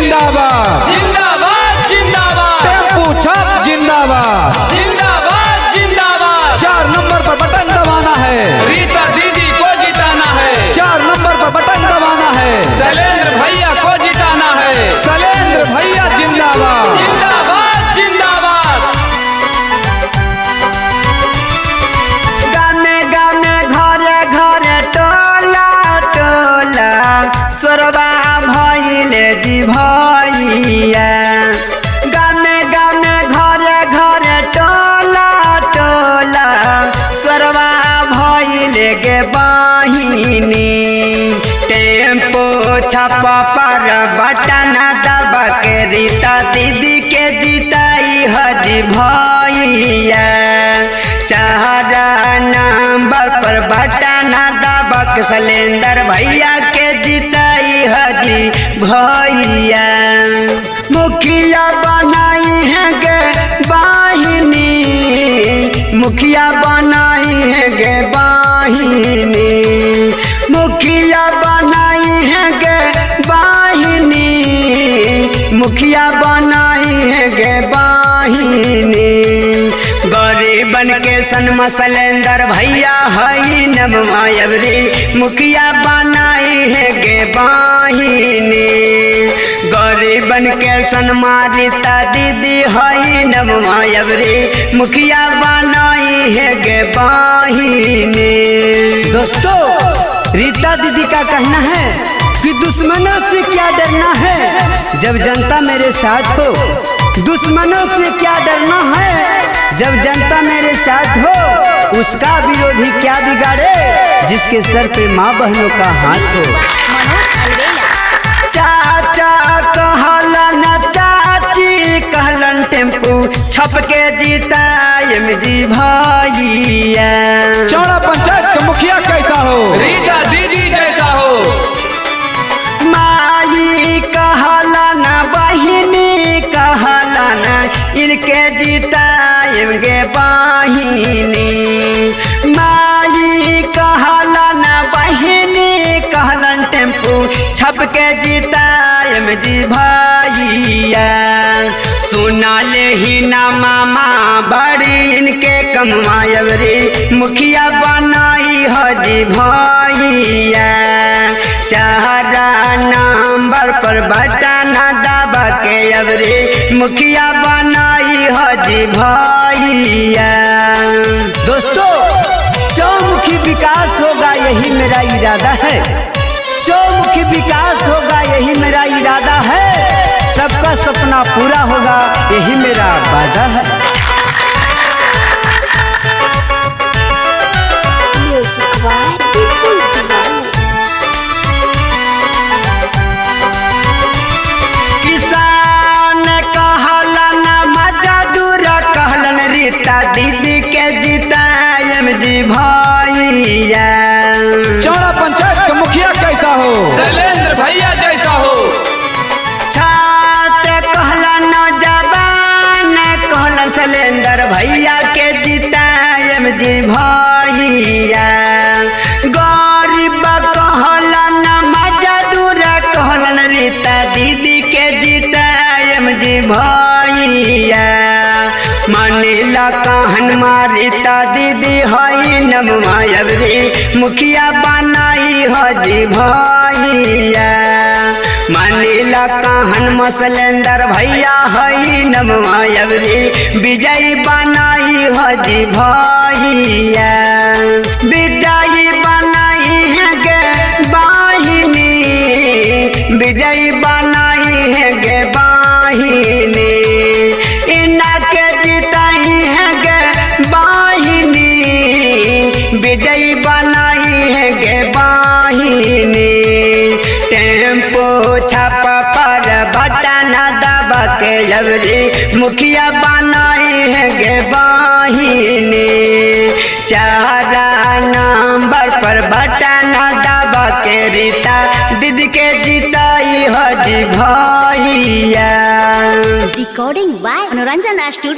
जिंदाबाद, जिंदाबाद जिंदाबाद, टेम्पू छाप जिंदाबाद, जिंदाबाद जिंदाबाद। 4 नंबर पर बटन दबाना है, रीता दीदी को जिताना है, 4 नंबर पर बटन दबाना है, शैलेंद्र भैया को जिताना है, शैलेंद्र भैया जिंदाबाद। जिंदाबाद जिंदाबाद। गाने गाने घरे घरे टोला टोला सोरबा भइले जी भैया। गाने गाने घरे घरे टोला टोला सोरबा भइले गे बहिनी। टेम्पो छाप पर बटन दबा के रीता दीदी के जिताई हजी भैया। 4 नंबर पर बटन दबा के शैलेंद्र भैया के जिताई हजी भैया। मुखिया बनाई है गे बाहिनी, मुखिया बनाई है गे बाहिनी, मुखिया बनाई है गे बाहिनी, मुखिया बनाई है गे बाहिनी। गरीबन के सनमा शैलेंद्र भैया हई नमवायवरी, मुखिया बनाई है गे बाहिनी। गरीबन के सनमा रीता दीदी हई नमवायवरी, मुखिया बनाई है गे बाहिनी। दोस्तों, रीता दीदी का कहना है कि दुश्मनों से क्या डरना है जब जनता मेरे साथ हो। दुश्मनों से क्या डरना है जब जनता मेरे साथ हो। उसका विरोधी क्या बिगाड़े जिसके सर पे माँ बहनों का हाथ हो। चाचा कहलन चाची कहलन टेम्पू छप के जीतायम जी भैया। चौड़ा पंचायत का मुखिया कैसा हो, रीता दीदी जैसा हो। माई कहलन बहिनी कहलन इनके जीतायम गे बहिनी। माई कहलन बहिनी कहलन टेम्पू छप के जीतायम जी भैया। सुना ले ही ना मामा बड़ी इनके कमायब रे, मुखिया बनाई हजी भैया। 4 नंबर पर बटन दबा के अब रे, मुखिया बनाई हजी भैया। दोस्तों, चौमुखी विकास होगा यही मेरा इरादा है। चौमुखी विकास होगा यही मेरा इरादा है। सबका सपना पूरा होगा यही मेरा वादा है। म्यूजिक बाय विपुल दीवानी। किसान कहलन मजदूर कहलन रीता दीदी के जितायम जी भैया। चौड़ा पंचायत का मुखिया कैसा हो, शैलेंद्र भैया जैसा हो। छात्र कहलन नौजवान कहलन शैलेंद्र भैया के जितायम जी भैया। गरीब कहलन मजदूर कहलन रीता दीदी के जितायम जी भैया। मानिला कहन रीता दीदी हई नमवायब रे, मुखिया बनाई हजी भैया। मानिला कहन शैलेंद्र भैया हई नमवायब रे, विजयी बनाई हजी भैया। विजयी बनाई है गे बाहिनी, विजयी बनाई है गे बाहिनी, इना के जिताई है गे बाहिनी, विजयी बनाई है गे बाहिनी। टेम्पो छाप पर बटन दबा के अबरी, मुखिया बनाई है गे बाहिनी। 4 नंबर पर बटन दबा के रीता दीदी के जिताई हजी भैया। Recording by Manoranjan studio.